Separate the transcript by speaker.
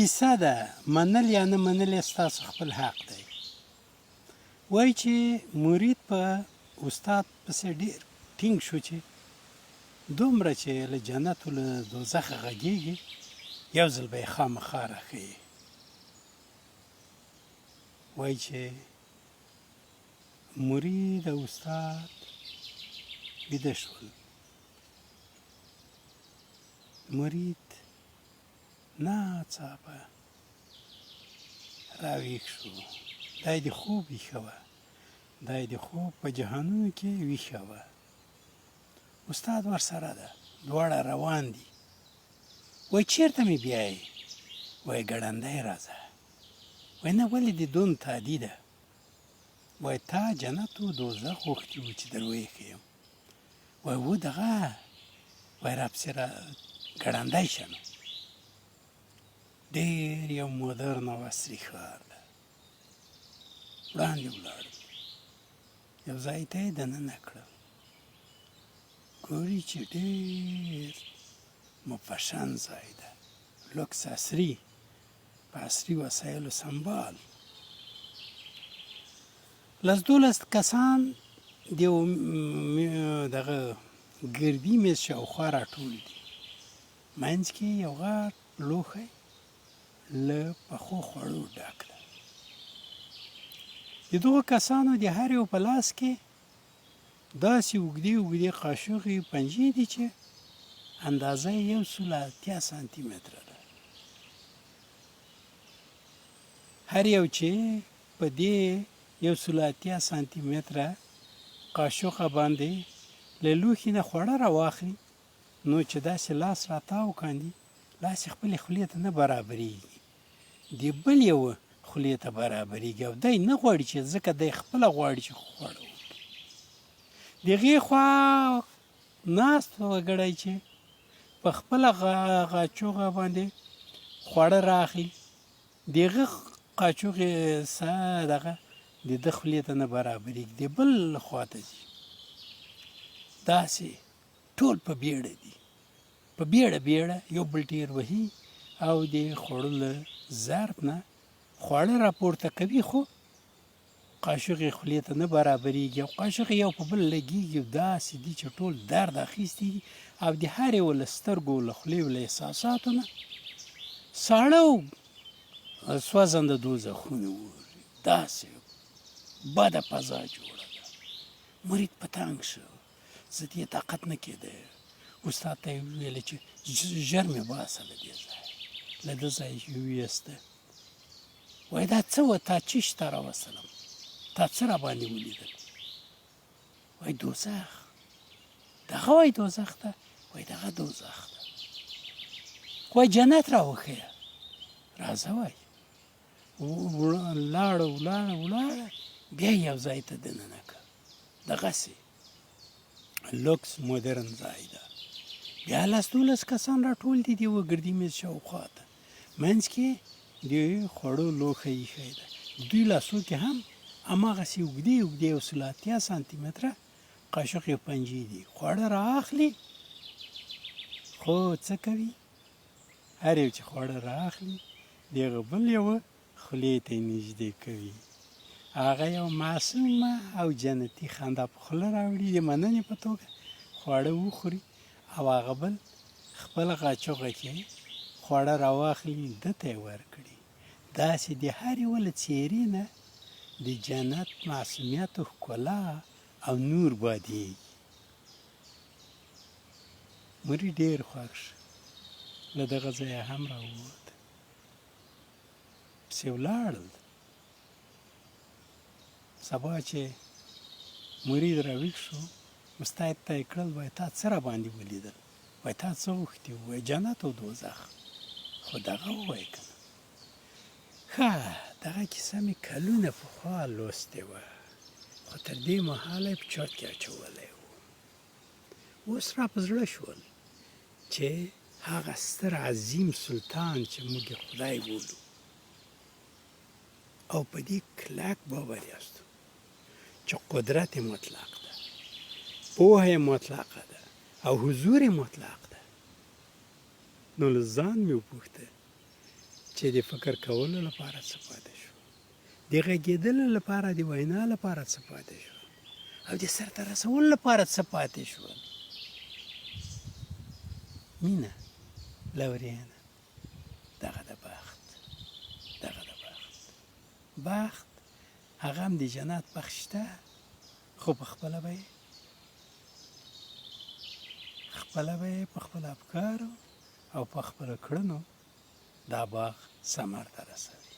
Speaker 1: کیسه ده، منل یا نه منل یې ستاسو خپل حق دی. وایي چې مرید په استاد پسې ډېر ټینګ شو چې دومره چې له جنت او له دوزخه غږېږي، یو ځل به یې خامخا راښیې. وایي چې مرید او استاد ویده شول. مرید ناڅاپه راویښ شو. دا یې د خوب ویښه وه. دا یې د خوب په جهانونو کې ویښه وه. استاد ورسره ده. دواړه روان دي. وایي چېرته مې بیایې؟ وایي ګړندی راځه. وایي نه ولې دې دون تادي ده؟ وایي تا جنت و دوزخ غوښتي وو چې در ویې ښیم. وای و دغه وای راپسې را ګړندی شه نو. ډېر یو مدرن او عصري ښار ده. وړاندې ولاړل، یو ځای ته یې دننه کړل. ګوري چې ډېر مفشن ځای ده، لوکس عصري، په عصري وسایلو سمبال. لس دولس کسان د یو دغه ګردي میز شاوخوا راټول دي. منځ کې یو غټ لوښی له پخو خوړو ډک ده. د دغو کسانو د هر یو په لاس کې داسې اوږدې اوږدې قاشوغې پنجې دي چې اندازه یې 180 سانتي متره ده. هر یو چې په دې 180 سانتي متره قاشوقه باندې له لوښي نه خواړه راواخلي، نو چې داسې لاس راتاو کاندي، لاس یې خپلې خولې ته نه برابرېږي، د بل یوه خولې ته برابرېږي او دی نه غواړي چې، ځکه دی خپله غواړي چې خواړه وکړي. د هغې خوا ناست وګړی چې په خپله غاچوغه باندې خواړه راخلي، د هغه قاچوغې سه دغه د ده خولې ته نه برابرېږي، د بل خوا ته ځي. داسې ټول په بیړه دي، په بیړه بیړه یو بل ټیر وهي او د خوړو له ظرف نه خواړه راپورته کوي، خو قاشوغې خولې ته نه برابرېږي او قاشوغې یو په بل لګېږي او داسې دي چې ټول درد اخیستي دي او د هر یوه له سترګو، له خولې او له احساساتو نه ساړه او سوځنده دوزخونه ووري. داسې بده فضا جوړه ده. مرید په تنګ شو، زه دې طاقت نه کېده. استاد ته یې وویل چې ژر مې باسه له دې ځایه. له ده ځایه یې وویسته. وای دا څه وه، تا چیش ته راوستلم، تا څه راباندې ولیدل؟ وای دوزخ. دغه وای دوزخ ده؟ وای دغه دوزخ ده. وای جنت راوښیه. راځه وای. لاړه ولاړه ولاړه، بیا یو ځای ته دننه کړه. دغسې لوکس مدرن ځای ده. بیا لس دولس کسان راټول دي د یوه ګردي میز شاوخوا ته. منځ کې د خوړو لوښی ایښی ده. دوی لاسو کې هم هماغسې اوږدې اوږدې 180 سانتي متره قاشقې او پنجې دي. خواړه را اخلي، خو څه کوي، هر یو چې خواړه را اخلي د هغه بل یوه خولې ته یې نږدې کوي. هغه یو معصومه او جنتي خندا په خوله راوړي، د مننې په توګه خواړه وخوري او هغه بل خپل غاچوغه کې خواړه راواخلي، ده ته یې ورکړي. داسې د هر یوه له څېرې نه د جنت معصومیت او ښکلا او نور بادېږي. مري ډېر خوښ شو، له دغه ځایه هم راووت، پسې ولاړل. سبا چې مرید راویښ شو، استاد ته یې کړل، وای تا څه راباندې ولیدل؟ وای تا څه غوښتي وو؟ وای جنت او دوزخ. خو دغه ووایه که نه. ښه، دغه کیسه مې کلونه پخوا لوستې وه، خو تر دې مهاله یې په چرت کې اچولی و. اوس را په زړه شول چې هغه ستر عظیم سلطان چې موږ یې خدای بولو او په دې کلک باور یاستو چې قدرت یې مطلق ده، پوهه یې مطلقه ده او حضور یې مطلق ده، نو له ځان مې وپوښته. چې د فکر کولو لپاره څه پاتې شو، د غږېدلو لپاره، د وینا لپاره څه پاتې شو او د سرته رسولو لپاره څه پاتې شول؟ مینه، لورینه، دغه د بخت، دغه د بخت، بخت هغه هم د جنت بخت شته، خو په خپله به یې خپله به یې په خپلو افکارو او په خپلو کړنو دا باغ ثمر ته رسوي.